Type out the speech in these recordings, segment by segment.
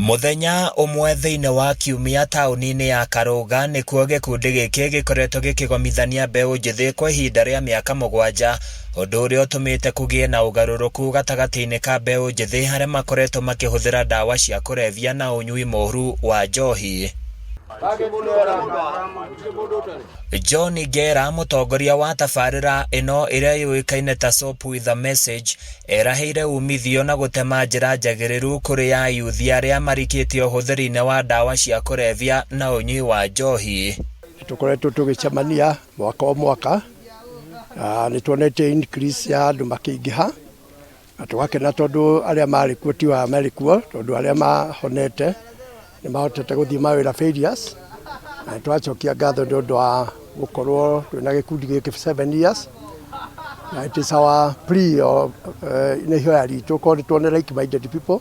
Mũthenya ũmwe thĩinĩ wa kiumia taũni-inĩ ya Karũga nĩkuo gĩkundi gĩkĩ gĩkoretwo gĩkĩgomithania mbeũ njĩthĩ kwa ihinda rĩa mĩaka mũgwanja, ũndũ ũrĩa ũtũmĩte kũgĩe na ũgarũrũku gatagatĩ-inĩ ka mbeũ njĩthĩ arĩa makoretwo makĩhũthĩra ndawa cia kũrebia na ũnyui mũru wa njohi. John Ngera, mũtongoria wa tabarĩra ĩno ĩrĩa yũĩkaine ta Soap with a Message, erahĩire umithio na gũtema njĩra njagĩrĩru kũrĩ ayuthi arĩa marikĩtie ũhũthĩri-inĩ wa ndawa cia kũrebia na ũnyui wa njohi. Nĩ tũkoretwo tũgĩcemania mwaka o mwaka na nĩ tuonete increase ya andũ makĩingĩha na tũgakena tondũ arĩa marĩ kuo ti aya marĩ kuo tondũ arĩa mahonete nĩ mahotete gũthiĩ mawĩra various na nĩ tũracokia ngatho nĩ ũndũ wa gũkorwo twĩna gĩkundi gĩkĩ 7 years na it is our plea or nĩ ihoya ritũ korwo nĩ tuone like minded people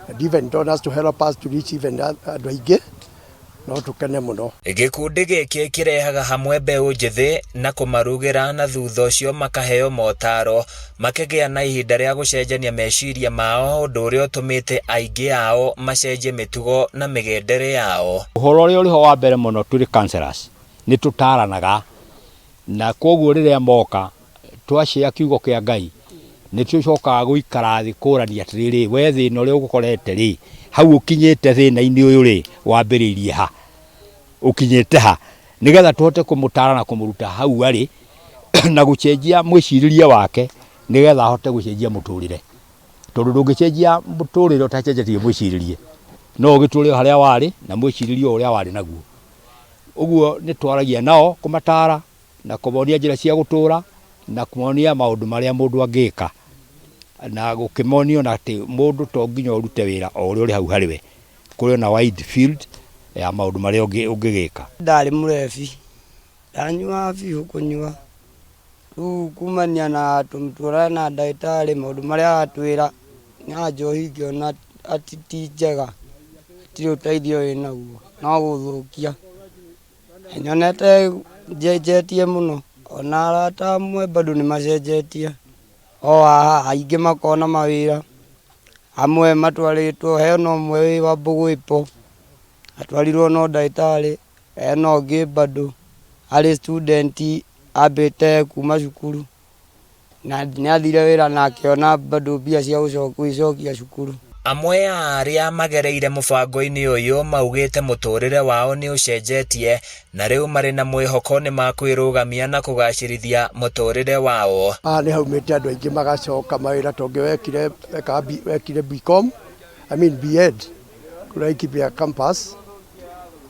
and even donors to help us to reach even andũ aingĩ no tũkene mũno. Gĩkundi gĩkĩ kĩrehaga hamwe mbeũ njĩthĩ na kũmarugĩra na thutha ũcio makaheo motaro, makĩgĩa na ihinda rĩa gũcenjania meciria mao ũndũ ũrĩa ũtũmĩte aingĩ ao macenjie mĩtugo na mĩgendere yao. Ũhoro ũrĩa ũrĩho wa mbere mũno tũrĩ counselors nĩ tũtaranaga na koguo rĩrĩa moka twacĩa kiugo kĩa Ngai nĩ tũcokaga gũikara thĩ kũrania atĩrĩrĩ, we thĩna ũrĩa ũgũkorete rĩ, hau ũkinyĩte thĩna-inĩ ũyũ rĩ, wambĩrĩirie ha, ũkinyĩte ha, nĩgetha tũhote kũmũtara na kũmũruta hau arĩ na gũcenjia mwĩcirĩrie wake nĩgetha ahote gũcenjia mũtũrĩre, tondũ ndũngĩcenjia mũtũrĩre ũtacenjetie mwĩcirĩrie, no ũgĩtũre o harĩa warĩ na mwĩcirĩrie o ũrĩa warĩ naguo. Ũguo nĩ twaragia nao kũmatara na kũmonia njĩra cia gũtũra na kũmonia maũndũ marĩa mũndũ angĩka na gũkĩmonio ona atĩ mũndũ to nginya ũrute wĩra o ũrĩa ũrĩ hau harĩ we, kũrĩ ona wide field ya maũndũ marĩa ũngĩgĩka. Ndarĩ mũrebi, ndanyuaga biũ kũnyua, rĩu kumania na tũrare na ndagĩtarĩ maũndũ marĩa aratwĩra na njohi ngĩona atĩ ti njega, hatirĩ ũteithio wĩnaguo, no gũthũkia. Nyonete njenjetie mũno, ona arata amwe bado nĩ macenjetie, o haha aingĩ makona mawĩra, amwe matwarĩtwo, hena ũmwe wĩ wa Mbũgwĩpo, atwarirwo no ndagĩtarĩ, hena ũngĩ bado arĩ student ambĩte kuma cukuru, na nĩ athire wĩra na akĩona bado mbia cia gwĩcokia cukuru. Amwe a arĩa magereire mũbango-inĩ ũyũ maugĩte mũtũrĩre wao nĩ ũcenjetie na rĩu marĩ na mwĩhoko nĩ makwĩrũgamia na kũgacĩrithia mũtũrĩre wao. Haha nĩ haumĩte andũ aingĩ magacoka mawĩra ta ũngĩ wekire wekaga wekire BCom, I mean BEd kũrĩa Laikipia campus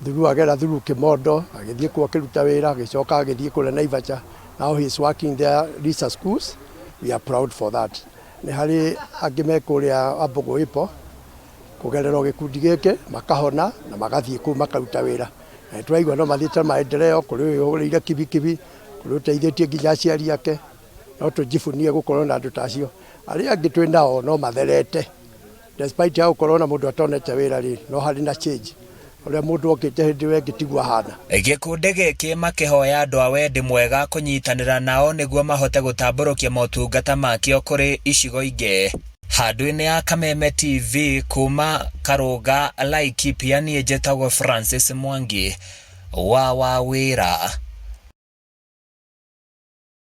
through agera through Kimondo agĩthiĩ kuo akĩruta wĩra, agĩcoka agĩthiĩ kũrĩa Naivasha. Now he is working there Lisa schools. We are proud for that. Nĩ harĩ angĩ me kũrĩa Wambũgũ kũgerera o gĩkundi gĩkĩ makahona na magathiĩ kũu makaruta wĩra. Na nĩ tũraigua no mathiĩte maendeleo, kũrĩ ũyũ ũgũrĩire kibikibi, kũrĩ ũteithĩtie nginya aciari ake. No tũjibunie gũkorwo na andũ ta acio. Arĩa angĩ twĩ nao no matherete despite ya gũkorwo na mũndũ atonete wĩra rĩ, no harĩ na change ũrĩa mũndũ okĩte hĩndĩ ĩyo ĩngĩ tiguo ahana. Gĩkundi gĩkĩ makĩhoya andũ a wendi mwega kũnyitanĩra nao nĩguo mahote gũtambũrũkia motungata makĩo kũrĩ icigo ingĩ. Handũ-inĩ ya Kameme TV kuma Karũga, Laikipia, niĩ njĩtagwo Francis Mwangi wa Wawĩra.